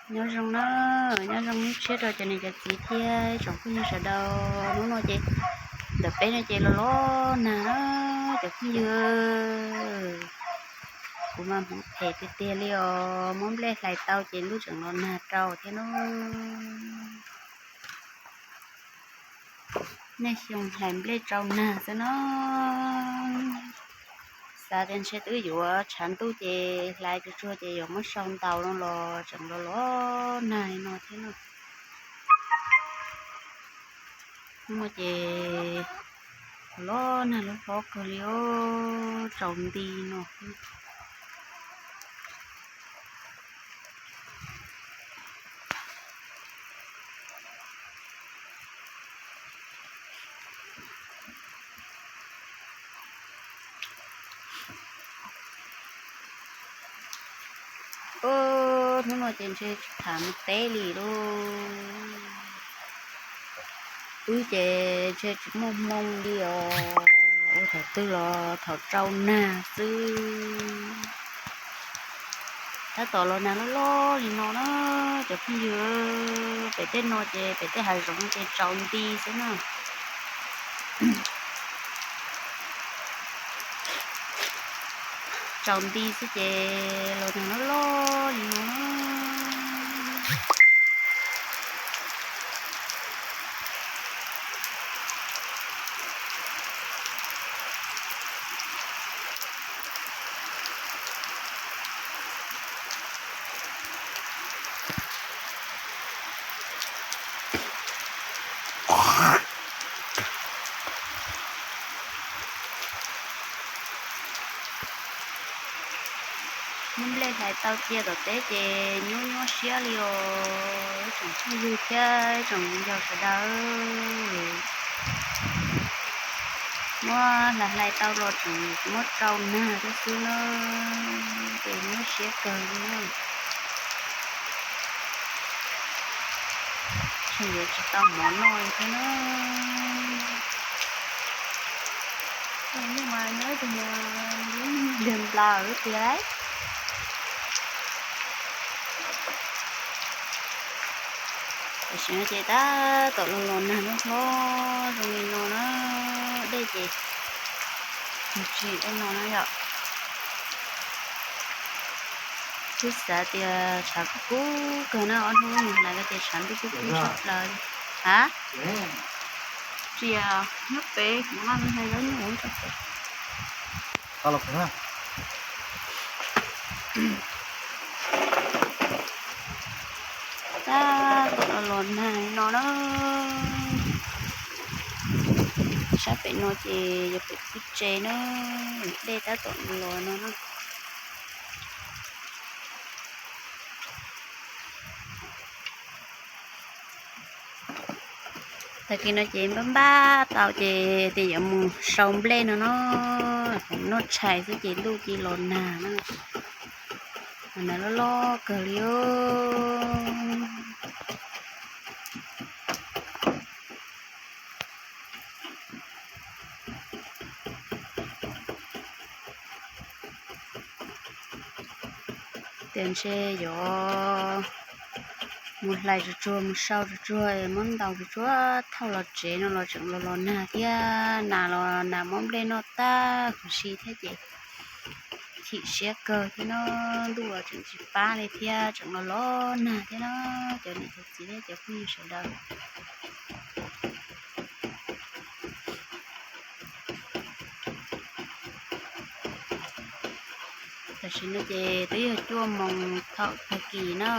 Nyob zoo na, nyob zoo ib tsoom tshiab rau cov niam cov txiv thiab tsoom phooj ywg sawv daws. Hnub no ces ntawm peb no ces los los nag na cov phooj ywg. Kuv mas hmoov phem tiag tiag li os, muab nplej hlais tau ces ntuj tseem los nag rau thiab no. Nej xyoo hlais nplej tsau nag xwb no. Xav tias ntshe twb yuav tshav ntuj ces hlais tsuag tsuag ces yuav muab sau ntaus no los tseem los los nag li no thiab no. Hnub no ces los nag los hlob kawg li os, tsaus nti no. Hnub no ces ntshe tsis tham mus teb li lauj. Wb ces ntshe tsis muaj hmoo li os, ua thaum twg los thaum tsau nag xwb. Tab tom los nag loj loj li no na cov phooj ywg. Pem tej no ces pem tej hav zoov ces tsaus nti xwb na. Tsaus nti xwb ces los nag loj loj li no. Muab nplej hlais tau cia tom teb ces nyuaj nyuaj siab li os, ib tsoom phooj ywg thiab ib tsoom viv ncaus sawv daws. Muab hlais hlais tau los tseem muab tsau nag thiab xwb na, ces nyuaj siab kawg li na. Ntshe yuav tsis tau mov noj li thiab na. Nyuj mas nyob ib tug niag nplas lawm tiag lauj. Tam sim no ces tab tom los los nag hlob hlob zoo li no na, dej ces tsis tsim tej no na yom. Twb xav tias tshav kub kub kawg na, ob hnub mus hlais ko ces tshav ntuj kub kub tshaj plaws li. Ha? Tsis yog nyob pem kuv nqa me hlais zaub nyuj ua rau pem. Tab tom los los nag no na. Sab pem no ces yog pem txuj tse na, dej tab tom los no na. Tag kis no ces npaj npaj tau ces tias yuav mus sau nplej no no, noj tshais xwb ces ntuj cia los nag na. Nag loj loj kawg li os. Tias ntshe yuav mus hlais tsuag tsuag, mus sau tsuag tsuag, muab ntaus tsuag tsuag thauj los tsev no los tseem los los nag thiab. Nag los nag muab nplej noj tag huv si thiab ces chim siab kawg thiab no. Ntuj los tseem tsis pab li thiab, tseem los los nag thiab na cov niam cov txiv thiab cov phooj ywg sawv daws. Tam sim no ces twb yog cuaj moos thaum tag kis na,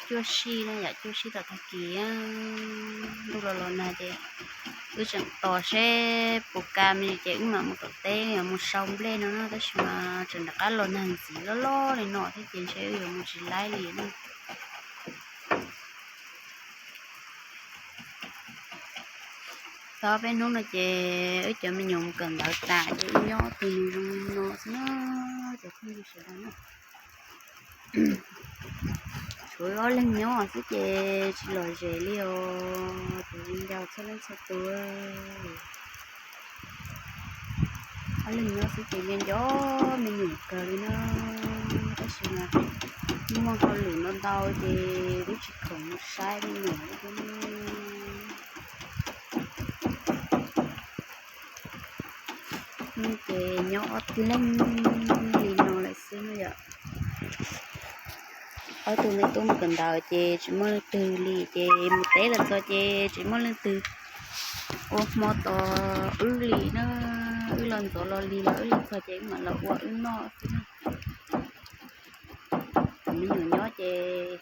cuaj sij na yom, cuaj sij thaum tag kis. Ntuj los los nag ces wb tseem tos seb puas kam ces wb mam mus tom teb mus sau nplej no na, tab sis mas tseem rov qab los nag ntxiv loj loj li no thiab ces ntshe wb yuav mus tsis laib li na. Tau peb hnub no ces wb cov me nyuam mus kawm ntawv tas ces wb nyob tus nus zoo li no xwb na, cov phooj ywg sawv daws na. Tshuav ob leeg nyob xwb ces tsis lom zem li os, cov viv ncaus txhua leej txhua tus. Ob leeg nyob xwb ces nco nco me nyuam kawg li na, tab sis mas Muaj hauj lwm ntau ntau ces twb tsis khoom mus saib me nyuam li thiab. Ces nyob ob leeg li no lawm xwb no yom. Ob tug me tub mus kawm ntawv ces tsis muaj leej twg li, ces mus teb los txog ces tsis muaj leej twg ua hmo tos wb li na. Wb los ntxov los lig los wb los txog ces wb mam los ua wb noj xwb na. Kuv me nyuam nyob ces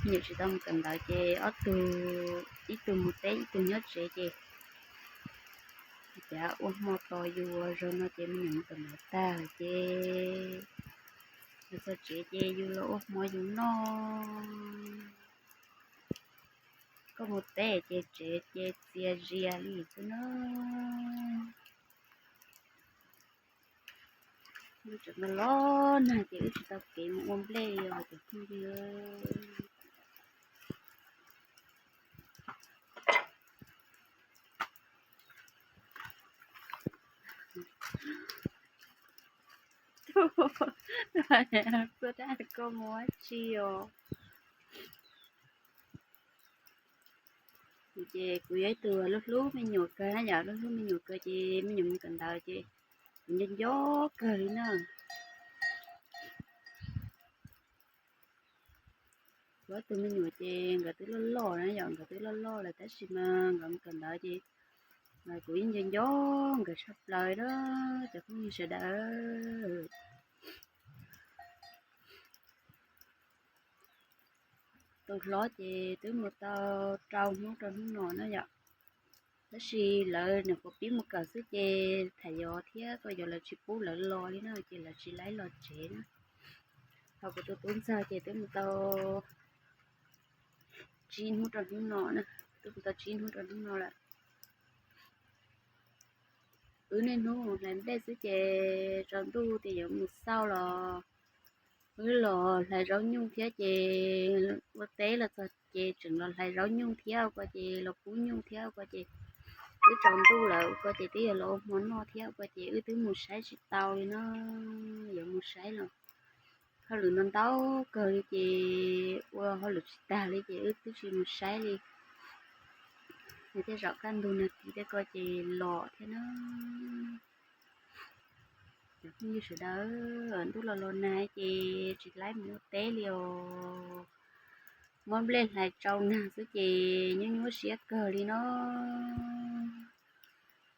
me nyuam tsis tau mus kawm ntawv ces ob tug, ib tug mus teb ib tug nyob tsev ces cas ua hmo tos yus ua zaug no ces me nyuam mus kawm ntawv tag ces los txog tsev ces yus los ua hmo yus noj. Koj mus teb ces tsev ces txias zias li xwb na. Wb tseem los nag ces wb tsis tau kev mus ua nplej os cov phooj ywg. Tuaj dab koj mus ua tsi os? Ces kuv yog ib tug hlub hlub me nyuam kawg na yom, hlub hlub me nyuam kawg ces me nyuam mus kawm ntawv ces kuv nco nco kawg li na. Kuv ob tug me nyuam ces nkawd twb loj loj na yom, nkawd twb loj loj lawm tab sis mas nkawd mus kawm ntawv ces kuv yeej nco nco nkawd tshaj plaws na cov phooj ywg sawv daws. Tus hlob ces twb mus tau rau hnub rau hnub no na yom. Tab sis lawv nyuam qhuav pib mus kawm xwb ces tham yov thiab koj yov lawv tsis pub lawv los li na ces lawv tsis laib los tsev na. Ho kuv tus tub ntxawg ces twb mus tau tsib hnub rau hnub no na, twb mus tau tsib hnub rau hnub no lawm. Wb niaj hnub mus hlais nplej xwb ces tsaus ntuj tias yuav mus xauj los wb los hlais zaub nyuj thiab ces ua teb los txog ces tseem los hlais zaub nyuj thiab ua ko ces los pub nyuj thiab ua ko ces twb tsaus ntuj lawm ua ko ces twb yog los ua hmo noj thiab ua ko ces wb twb mus saib tsis tau li no. Yuav mus saib los hauj lwm ntau ntau kawg li ces ua hauj lwm tsis tag li ces wb twb tsis mus saib li. Nws tej zaum kaj ntug nag kis tej ko ces los thiab na. Cov phooj ywg sawv daws, ntuj los los nag ces tsis laib mus ua teb li os. Muab nplej hlais tsau nag xwb ces nyuaj nyuaj siab kawg li no.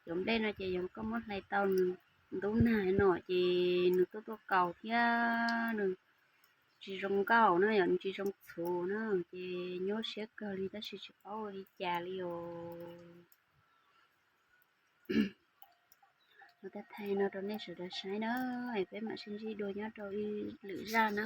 Cov nplej no ces yog koj muab hlais tau nws ntub nag no ces nws tuaj tuaj kaus thiab nws tsis zoo nkauj na yom, nws tsis zoo txhuv na ces nyuaj siab kawg li tab sis tsis paub ua li cas li os. Ua tag thaij no rau nej sawv daws saib na, es peb mam sib ntsib dua nyob rau ib lwm zaj na.